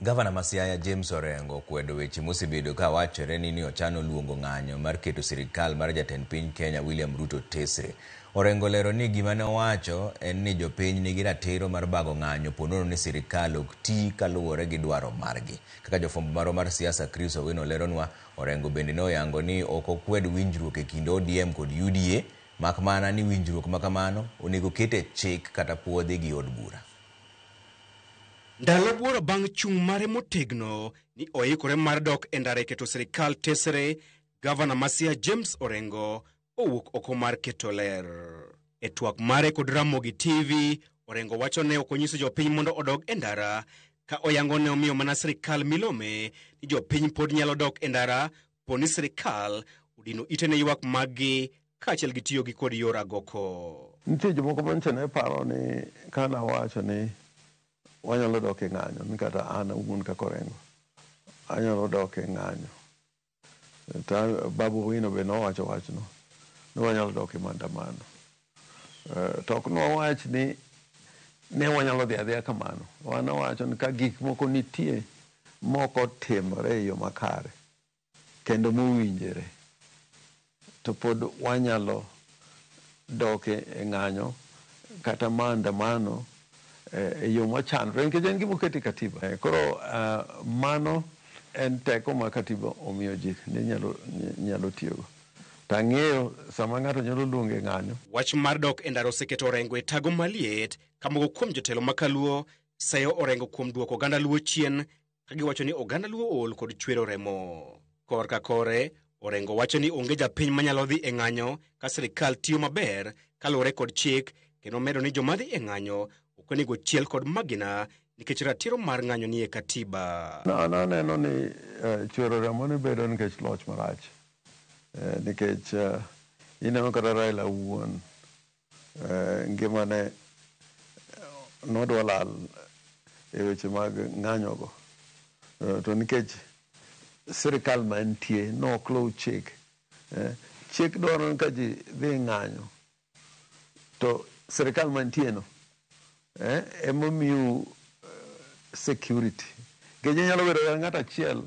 Gavana ma Siaya James Orengo okwedo weche mosebedo ka wachore ni ochano luongo ng'anyo mar keto sirikal mar jatend piny Kenya William Ruto tesre. Orengo olero ni gima ne owacho en ni jopiny nigi ratiro mar bago ng'anyo ponono ni sirikal ok tii kaluwore gi dwaro margi. Kaka jofwambo marwa mar siasa Chris Owino leronwa, Orengo bende ne oyango ni ok okwed winjruok e kind ODM kod UDA, mak mana ni winjruok ma kamano onego ket e chik kata puodhi gi od bura. Ndalo buora bang' chung' mare motegno ni oikore mar dok e ndara e keto sirikal tesre, gavana ma Siaya James Orengo owuok oko mar keto ler. E twak mare kod Ramogi TV, Orengo wacho ne ok onyiso jopiny mondo odog e ndara, ka oyango ne omiyo mana sirikal milome ni jopiny pod nyalo dok e ndara po ni sirikal odino ite ne ywak maggi kaachiel gi tiyo gi kod yor agoko. Nitie jomoko manyicha ne paro ni kana wacho ni wanyalo dok e ng'anyo ni kata an awuon kaka Orengo anyalo dok e ng'anyo. To Babu Owino be nowacho wachno ni wanyalo dok e maandamano. To ok nowach ni ne wanyalo dhi adhiya kamano. Wan wawacho ni ka gik moko nitie mok otimore e yo makare kendo mowinjore to pod wanyalo dok e ng'anyo kata maandamano e yo mochanore nikech en gima oket e katiba. Koro mano en teko ma katiba omiyo ji ni nyalo tiyogo. To ang'eyo sama ng'ato nyalo luongo e ng'anyo. Wach mar dok e ndara oseketo Orengo e tago maliet ka moko kuom jotelo ma kaluo seyo Orengo kuom duoko oganda Luo chien ka giwacho ni oganda Luo ool kod chwero remo. Korka kore, Orengo wacho ni onge japiny manyalo dhi e ng'anyo ka sirikal tiyo maber kaluwore kod chik, kendo medo ni joma dhi e ng'anyo ok onego chiel kod magina nikech ratiro mar ng'anyo nie katiba. An aneno ni chwero remo ni bedo nikech loch marach. Nikech ineno kata Raila wuon ngimane nodwa lal e weche mag ng'anyogo. To nikech sirikal mantie nok luw chik. Chik dwaro ni ka ji dhi ng'anyo to sirikal mantie no ema miyo security. Nikech inyalo bedo kata ng'ato achiel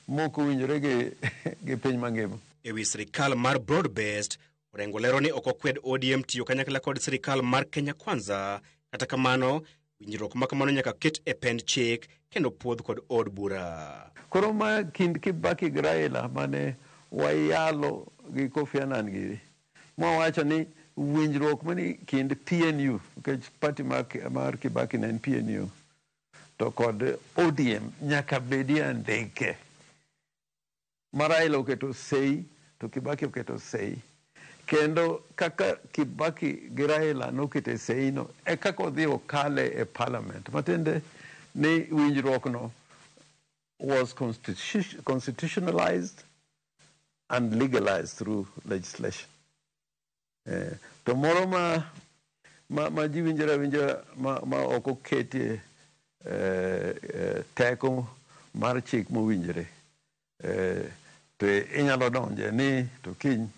mok owinjore gi piny mangima. E wi sirikal mar broad based, Orengo lero ni ok okwed ODM tiyo kanyakla kod sirikal mar Kenya Kwanza. Kata kamano, winjruok ma kamano nyaka ket e pend chik kendo puodh kod od bura. Koro ma kind Kibaki gi Raila mane wayalo gi Kofi Annan giri, mwawacho ni winjruok mani kind PNU, nikech party mar Kibaki ne en PNU, to kod ODM nyaka bedie andike. Ma Raila oketo sei to Kibaki oketo sei. Kendo kaka Kibaki gi Raila noketo sei no, e kaka odhi okale e parliament. Matiende ni winjruok no was constitutionalized and legalized through legislation. To moro ma ji winjore awinja ma ok oketie teko mar chik mowinjore, to inyalo donje ni to kiny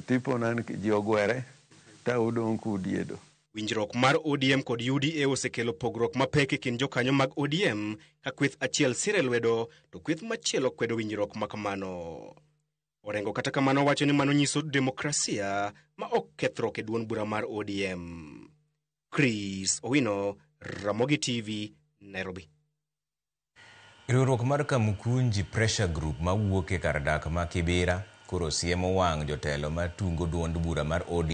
tipo na ji ogwere ta udong' kudiedo. Winjruok mar ODM kod UDA osekelo pogruok mapek e kind jokanyo mag ODM ka kweth achiel sire lwedo to kweth machielo kwedo winjruok ma kamano. Orengo kata kamano wacho ni mano nyiso demokrasia ma ok kethruok e duond bura mar ODM. Chris Owino, Ramogi TV, Nairobi. Riwruok mar Kamukunji Pressure Group mawuok e kar dak ma Kibera koro siemo wang' jotelo matungo duond bura mar ODM.